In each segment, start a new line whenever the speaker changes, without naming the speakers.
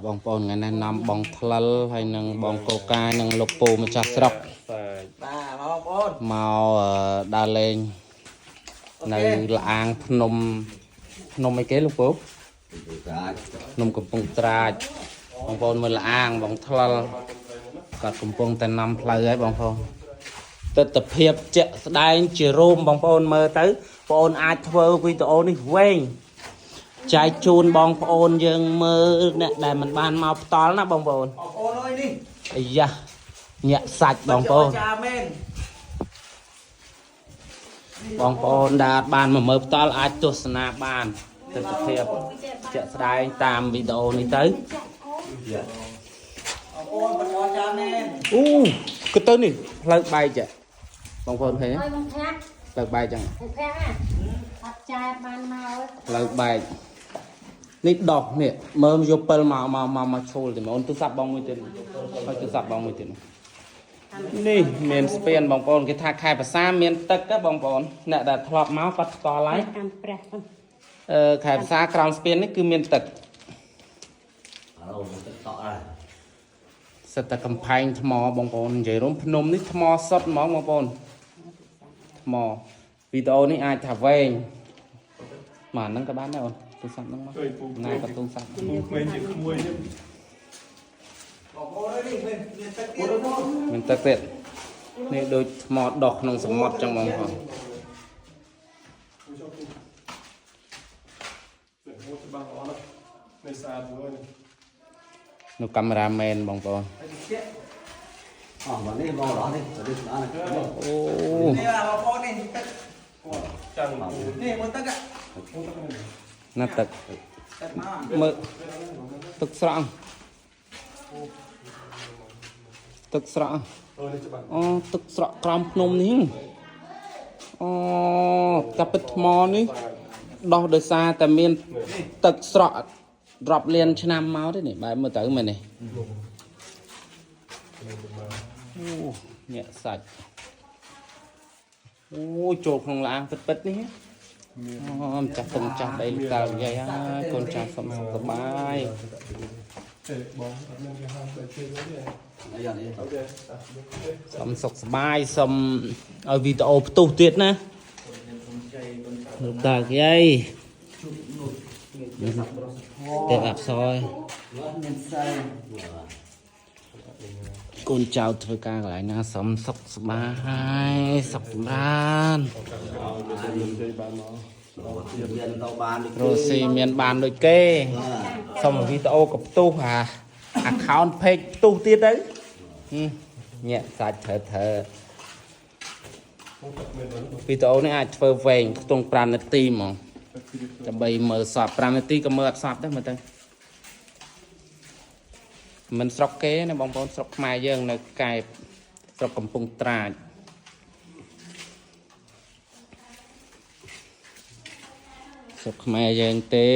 បងប្អូនថ្ងៃនេះនាំបងថ្លិលហើយនឹងបងកូកានិងលោកពូម្ចាស់ស្រុក
សាច់
បាទមកបងប្អូន
មកដើរលេងនៅលាងភ្នំភ្នំអីគេលោកពូភ្នំកំពង់ត្រាចបងប្អូនមើលលាងបងថ្លិលគាត់កំពុងតែនាំផ្លូវហើយបងប្អូនទស្សនភាពជាក់ស្ដែងជារួមបងប្អូនមើលទៅបងប្អូនអាចធ្វើវីដេអូនេះវែងចែកជូនបងប្អូនយើងមើលអ្នកដែលមិនបានមកផ្ទាល់ណាបងប្អូន
បងប្អូនអើយនេះ
អាយ៉ាញាក់សាច់បងប្អូន
ចាមែន
បងប្អូនដែលអត់បានមកមើលផ្ទាល់អាចទស្សនាបានទស្សនភាពជាក់ស្ដែងតាមវីដេអូនេះទៅ
បងប្អូនបន្តចាមែន
អូគឺទៅនេះផ្លូវបែកចាបងប្អូនឃើញទេ
ហើយបងថា
ផ្លូវបែកចឹង
បងថាអត់ចាយបានមក
ផ្លូវបែកនេះដោះនេះមើលយកពិលមកមកមកមកឈូលទេអូនទូរស័ព្ទបងមួយទៀតហើយទូរស័ព្ទបងមួយទៀតនេះមានស្ពានបងប្អូនគេថាខែប្រសាមានទឹកហ៎បងប្អូនអ្នកដែលធ្លាប់មកគាត់ស្គាល់ហើយ
តាមព្រះ
អឺខែភាសាក្រោមស្ពាននេះគឺមានទឹកសិតតែកំផែងថ្មបងប្អូននិយាយរួមភ្នំនេះថ្មសុតហ្មងបងប្អូនថ្មវីដេអូនេះអាចថាវែងមកហ្នឹងក៏បានដែរអូនទូរស័ព្ទហ្នឹងមក
ជួយពូ
ណាក៏ទូរស័ព្ទ
ពូក្មេងជាក្មួយនេះ
បងប្អូនអើយនេះមានមានទឹកទៀតបងប្អូន
មានទឹកទៀតនេះដូចថ្មដោះក្នុងសមុទ្រចឹងបងប្អូន
ពូចូលពូនេះមកច្បាស់ល្អណាស់នេះស្អាតមួយនេះ
នៅកាមេរ៉ាមែនបងប្អូន
ហើយទៀត
អស់មកនេះមករស់នេះទៅស្អាត
អូ
នេះបងប្អូននេះទឹក
ចាំពូ
នេះមើលទឹក
ពូទឹកនេះ
ណាទឹក
ទឹកមក
មើលទឹកស្រក់ទឹកស្រក់
អូនេះច្បាស់
អូទឹកស្រក់ក្រោមភ្នំនេះអូតែពិតថ្មនេះដោះដោយសារតែមានទឹកស្រក់រាប់លានឆ្នាំមកទេនេះបែបមើលទៅមែនទេអូញាក់សាច់អូចូលក្នុងឡាងពិតពិតៗនេះអូម្ចាស់ទឹកម្ចាស់ដីលោកតាលោកយាយហើយកូនចៅសុំសុខសប្បាយ
ទេបងអត់មានគេហាមតែជើងទេ
អីយ៉ាងនេះ
អូខេ
សុំសុខសប្បាយសុំឲ្យវីដេអូផ្ទុះទៀតណាលោកតាលោកយាយទេពអប្សរ
មានសែ
កូនចៅធ្វើការកន្លែងណាសុំសុខសប្បាយសុខចម្រើន
មាននិយាយបានមក
មានទៅបាននេះ
រស់ស៊ីមានបានដូចគេសុំឲ្យវីដេអូក៏ផ្ទុះអា account page ផ្ទុះទៀតទៅហឹមញាក់សាច់ត្រូវត្រូវវីដេអូនេះអាចធ្វើវែងខ្ទង់5នាទីហ្មងដើម្បីមើលសព5នាទីក៏មើលអត់សពដែរមើលទៅមិនស្រុកគេណាបងប្អូនស្រុកខ្មែរយើងនៅកែបស្រុកកំពង់ត្រាច ស្រុកខ្មែរយើងទេ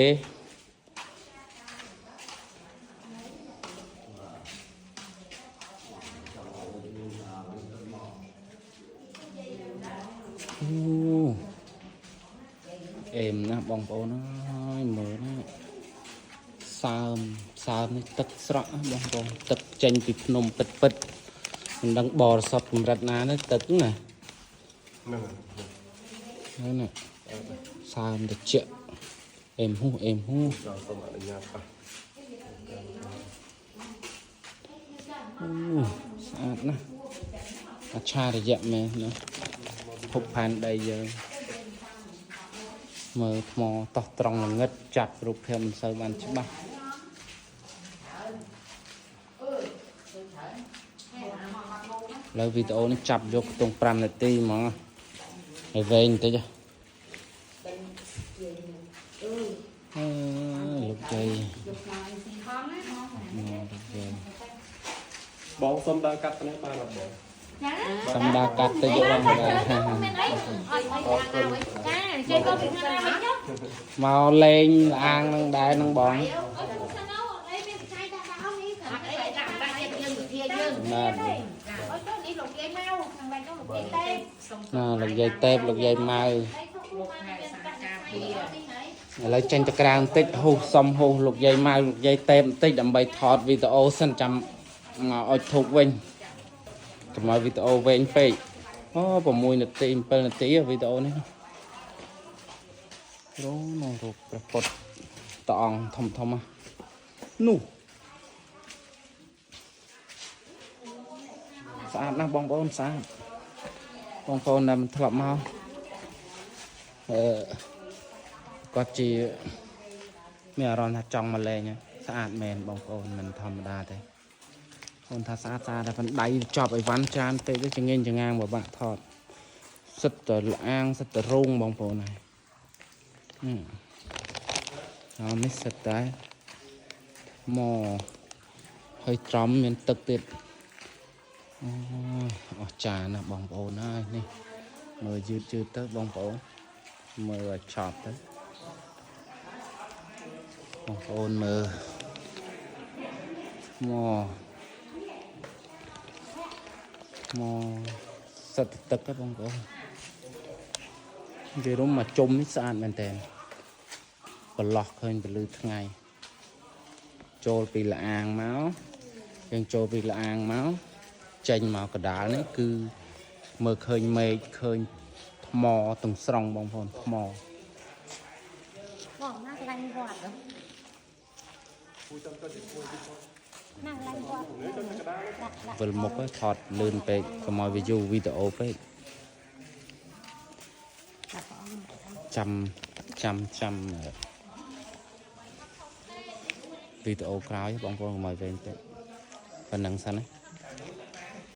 អូអេមណាស់បងប្អូនអើយមើលណាសើមសើមនេះទឹកស្រក់ណាបងប្អូនទឹកចេញពីភ្នំពិតពិតមិនដឹងបរិសុទ្ធកម្រិតណាទេទឹកណា
ហ្នឹង
ហ្នឹងណាសើមត្រជាក់អេមហ៊ូអេមហ៊ូ
ចង់សូមអនុញ្ញាតប៉ះ
អូស្អាតណាស់អច្ឆរិយៈមែនណាភពផែនដីយើងមើលថ្មតោះត្រង់ល្ងិតចាប់រូបភាពមិនសូវបានច្បាស់ឥឡូវវីដេអូនេះចាប់យកខ្ទង់5នាទីហ្មងហើយវែងបន្តិចហ៎អឺលោកយាយលោកយាយ
បងសុំដើរកាត់នេះបានអត់បង
សំដាកាត់ទៅយកឡើង
មានអីអត់អីខាងណាវិញចាជិះកូនពីខាងណាវិញចុះ
មកលេងលាងនឹងដែរនឹងបង
អើយខាងណាអីមានបច្ច័យដាក់ដល់នេះអត់អីដាក់ដាក់ចិត្តយើងវិធាយើង
បាទ
អើយចុះនេះលោកយាយមកខាងវិញនោះលោកយាយទេ
ណាលោកយាយតេបលោកយាយម៉ៅ
លោកថែសារការពារ
ឥឡូវចេញទៅក្រៅបន្តិចហូសសំហូសលោកយាយម៉ៅលោកយាយតេបបន្តិចដើម្បីថតវីដេអូសិនចាំមកអុចធូបវិញកុំឲ្យវីដេអូវែងពេកអូ6នាទី7នាទីវីដេអូនេះរងនោះរូបព្រះពុទ្ធតអង្គធំធំហ៎នោះស្អាតណាស់បងប្អូនស្អាតបងប្អូនដែលមិនធ្លាប់មកអឺគាត់ជាមានអារម្មណ៍ថាចង់មកលេងហើយស្អាតមែនបងប្អូនមិនធម្មតាទេបងថាស្អាតស្អាតតែប៉ុន្តែដៃចប់អីវ៉ាន់ច្រើនពេកទៅចងេងចងាងបបាក់ថតសិតតែលាងសិតតែរោងបងប្អូនហើយហឹមអោនេះសិតតែមកហើយត្រំមានទឹកទៀតអូយអស្ចារ្យណាស់បងប្អូនហើយនេះមើលយឺតយឺតទៅបងប្អូនមើលឲ្យចប់ទៅបងប្អូនមើលមកមកសិតតែទឹកហ៎បងប្អូននិយាយរួមមកជុំនេះស្អាតមែនតើប្រឡោះឃើញពលឺថ្ងៃចូលពីលាអាងមកយើងចូលពីលាអាងមកចេញមកកដាលនេះគឺមើលឃើញមេឃឃើញថ្មទាំងស្រុងបងប្អូនថ្ម
បងណាកន្លែងវត្តណាកន្លែងវត្តដាក់
វិលមុខហ្នឹងថតលឿនពេកកុំឲ្យវាយូរវីដេអូពេកចាំចាំចាំវីដេអូក្រោយបងប្អូនកុំឲ្យវែងពេកប៉ុណ្្នឹងសិនណា។